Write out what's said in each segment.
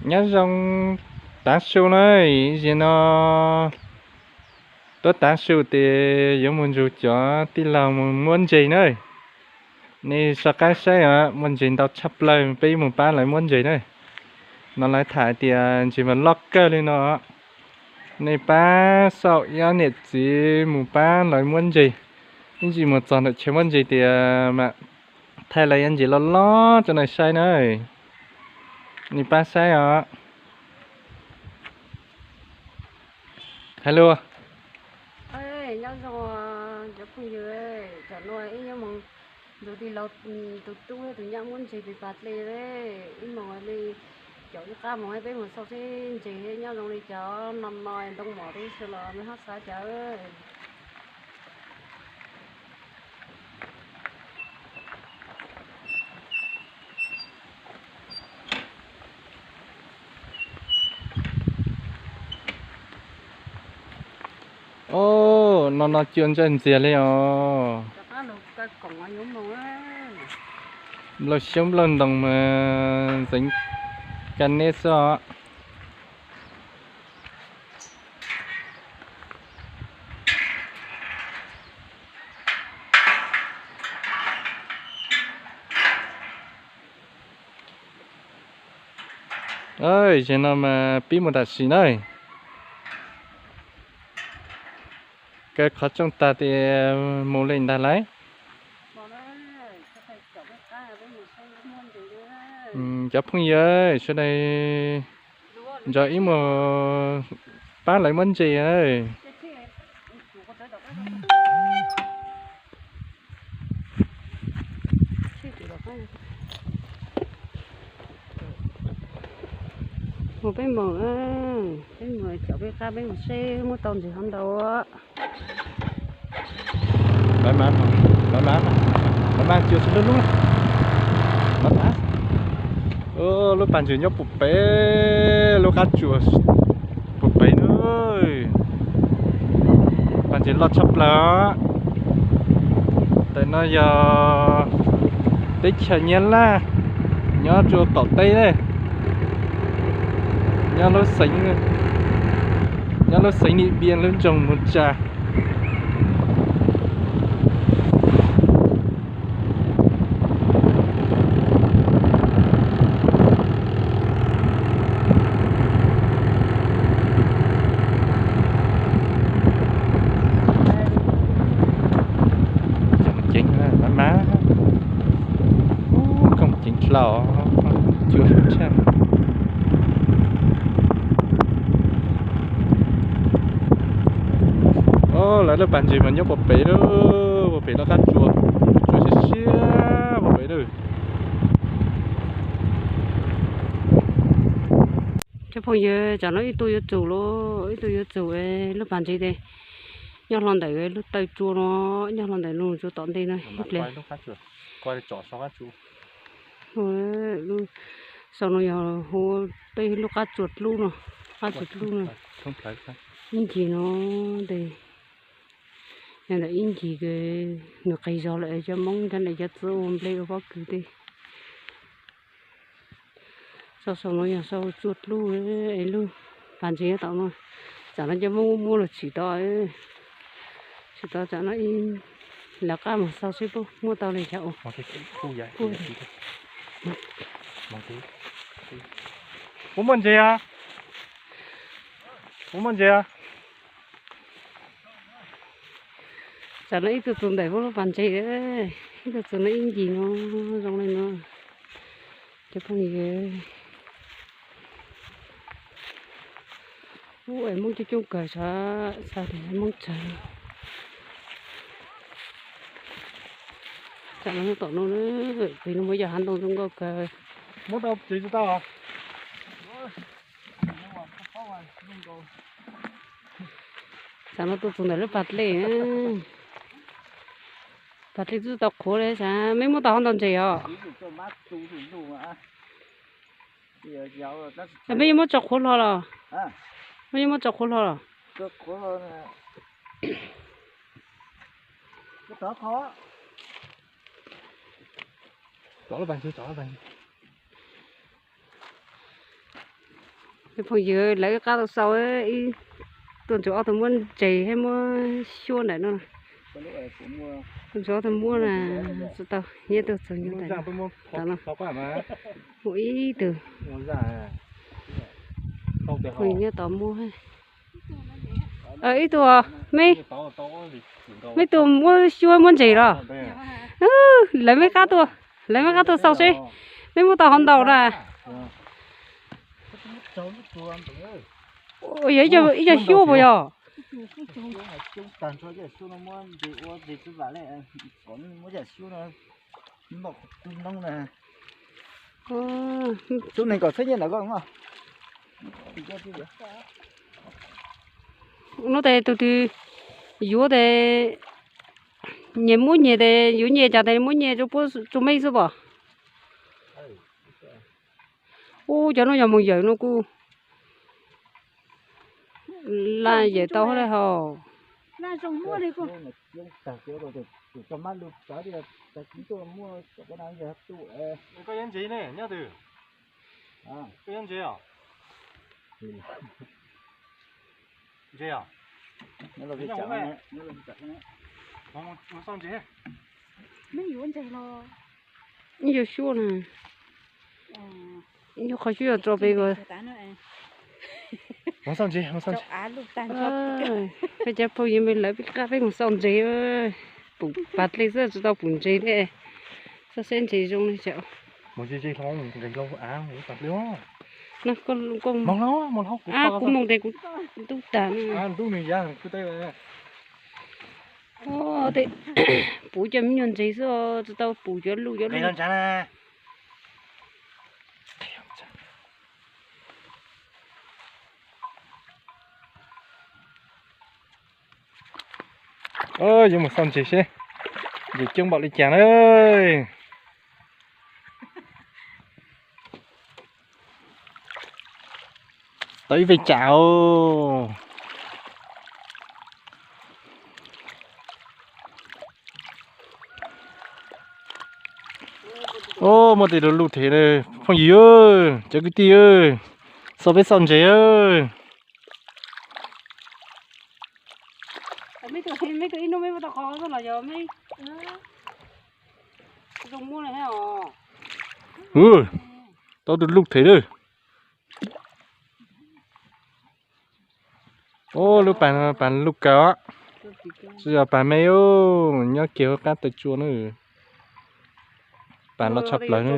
Nyob zoo tav su na, zaum no tuaj tav su ces yuav mus nrug cov tij laug mus muab ntses na. Nej soj qab saib os, muaj ntses ntau tshaj plaws, peb mus pab lawv muab ntses na. No lawv tham tias ntses mas loj kawg li no. Nej pab xauj ib ob niam txiv mus pab lawv muab ntses, ib ntsis mus txog ntawm chaw muab ntses tias mam thaij lawv ib ntses loj loj rau nej saib na. Nej pab saib os. Hais lus. Nyob zoo cov phooj ywg, tam no ib nyob moog nrug tij laug tus tub tus nyab muab ntses pem pas dlej, ib moog li caum ib qab moog peb moog xauj seb ntses nyob zoo li cas. No no ntoo mom teb si los mej hab xav cas. Os, no no cua ntsawj ntxiag li os. Nplooj xyoob nplooj ntoo mas ntxeev kab neb xwb os. Zaum no mas pib mus tam sim na. Kaw qhov rooj tag tes mus li ntag lauj. Cov phooj ywg sawv daws nrog ib mus pab lawv muab ntses. Mus peb mus, peb mus caum peb qab peb mus seb muab tau ntses hov ntau. Lawv mas cua tsis lub lub. Lub pas ntses nyob puag pem, lub qab tsuas puag pem na. Pas ntses loj tshaj plaws. Ntawm no yog teb chaws Nyab Laj, nyob rua qaum teb, nyob lub xeev, nyob lub xeev Nim Biam lub nroog Mus Tsa. Ceev mas mas, koj ceev dlhau, cua tshaj. Lawv lub pas ntses mas nyob puag pem lawm, puag pem lub qab tsuas, tsuas siab siab puag pem lawm. Cov phooj ywg, tam no ib tug yuav tsum lawm, ib tug yuav tsum lub pas ntses tes nyob hlo ntawm lub taw tsua no, nyob hlo ntawm no tsua tom ntej no ib pliag. Sau no yog hu tej lub qab tsuas dlub no, qab tsuas dlub no. Ib ncig no tes yog ntawm ib ncig nws qis zog lawm cov Hmoob cov niam cov txiv ua nplej ua pob kws tej. Sau sau no yog sau tsuas dlub es lub pas ntses tom no, tam no cov Hmoob muab los tsim tau, tsim tau tam no ib lawv qab mus xauj seb puas muaj tau li cas. Puas muaj ntses? Puas muaj ntses? Tam no ib tug txug ntawm puab lub pas ntses, ib tug txug no ib ncig no zoo li no. Cov phooj ywg, ub es Hmoob coob coob kawg, xav tias Hmoob tsawg. Tam no tom no, pem no muaj yog hav ntoo zoo nkauj kawg. Muab tau tsis tau. Tam no tuaj txug ntawm lub pas dlej, pas dlej twb tau qhuav li, mej muab tau hov ntau ntses os? Mej yuav muab tso qhuav hlo los? Mej yuav muab tso qhuav hlo los? Phooj ywg, lawv wb qab tau xau, tuaj ntsuas ob tug muab ntses thiab muab xyuab ntawm no. Tuaj ntsuas ob tug muab na, tsis tau nyiaj tuaj txog nyob ntawm no. Muaj ib tug, phooj ywg nyob tod muab. Ib tug, me, me tug muab xyuab muab ntses los? Lawv me qab tuaj, lawv me qab tuaj xau seb me muab tau hov ntau na. Yog ib co xyuab puas yog? Hnub tes tus twg yuav tes nyias muab nyias tes yuav nyias cas tes muab nyias rau puab tsu mej xwb pom. Ub, cov no yog moos yawm no kuj laj yawm tau hos lawm hos. Koj yuav ntses ne, nyob twg? Koj yuav ntses os? Ntses os? Mus xauj ntses. Ib co xyuab na. Ib co qhov xyuab yog tso pem ko. Mus xauj ntses, mus xauj ntses. Peb cov phooj ywg me lawv peb qab peb mus xauj ntses. Pum pas dlej xwb tsis tau pum ntses li. Xauj seb ntses zoo li cas. Mus ze ze hlo, nqis hlo av pas dlej. Ab, kuv mus tes kuv ntub tag. Puv cov me nyuam ntses xwb, tsis tau puv cov luj cov luj. Yuav mus xauj ntses seb ntses coob npaum li cas na. Tau ib vej tsam os. Muaj tej luj luj thev, phooj ywg, cov kwv tij, xauj peb xauj ntses. Tau tus luj thev lawm. Ub, lub pas no pas luj kawg os. Tsis yog pas me os, nyob kiag hauv qab taw tsua na. Pas loj tshaj plaws na.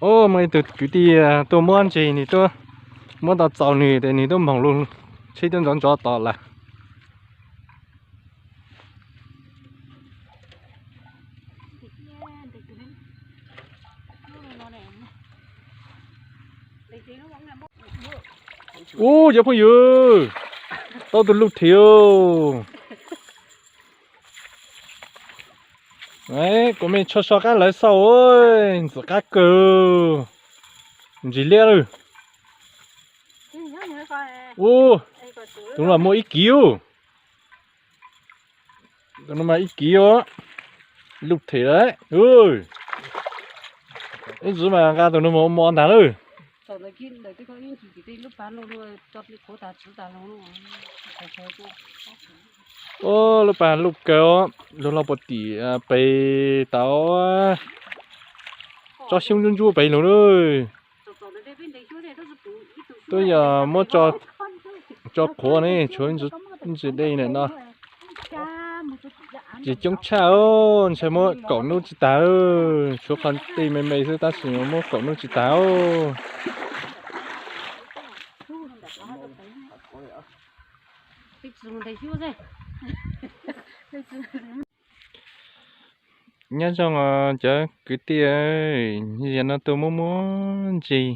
Ub, muaj ib tug kwv tij tuaj muab ntses, nws tuaj muab tau txaus nws tes nws tuaj moog lug tsheb tuaj ntsov ntsov tod lawm. Ub, cov phooj ywg, tau tus luj thev. Kuv me tso so qab lawv xauj, ntxim qab kawg. Ntsis liab lawm. Ub, tus no muaj ib kiv. Tus no mas ib kiv os. Luj them lawm. Ib ntsis mas nqa tus no mus ua mov ntag lawm. Ua lub pas luj kawg os, luag los puag tim pem tod, tsob xyoob ntsuab ntsuab pem lug lawm. Twb yog muab tso qhuav ne, tshuav ib ntsis dej ntawm no. Ces coob tshaj, ntshai muab kaum hnub tsis tag, tshuav qhov dej me me xwb tab sis muab kaum hnub tsis tag. Nyob zoo os cov kwv tij, yog no tuaj muab muab ntses,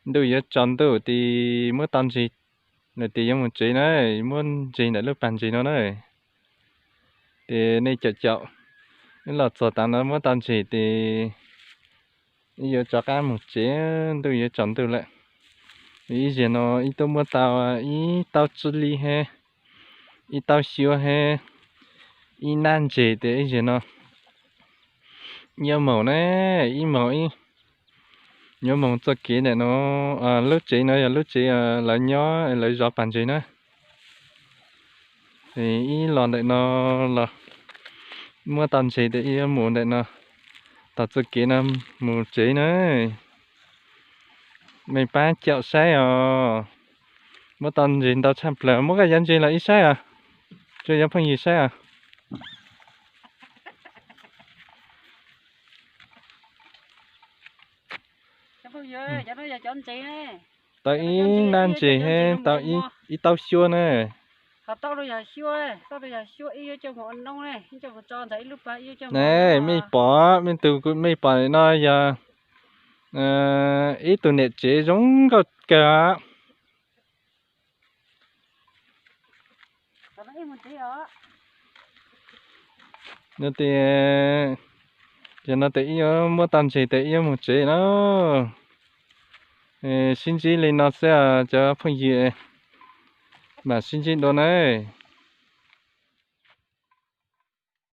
ntuj yuav tsaus ntuj ces muab tau ntses, lawm tias yuav mus tsev na, muab ntses ntawm lub pas ntses no na. Ces nej caum caum, wb los txog tav no muab tau ntses ces wb yuav rov qab mus tsev, ntuj yuav tsaus ntuj lawm. Ib zaug no ib tug muab tau ib tauv tsw li he, ib tauv xyuas he, ib nab ntses tias ib zaug no. Nyob moog na, ib moog ib, nyob moog txoj kev ntawm no, lub tsev no yog lub tsev lawv nyob lawv zov pas ntses na. Ib los ntawm no los muab tau ntses tes ib yuav mus ntawm no, tom txoj kev no mus tsev na. Mej pab caum saib os. Muab tau ntses ntau tshaj plaws, muab koj cov ntses los ib saib os, tso cov phooj ywg saib os. Tau ib nab ntses, tau ib taub xyuab na. Ne, mej pom, mej tug mej pom no yog ib tug niam tsev zoo nkauj kawg. No tes, yog no tes ib yuav muab tau ntses tes ib yuav mus tsev na. Sib ntsib li no xwb cov phooj ywg, mam sib ntsib dua nawb.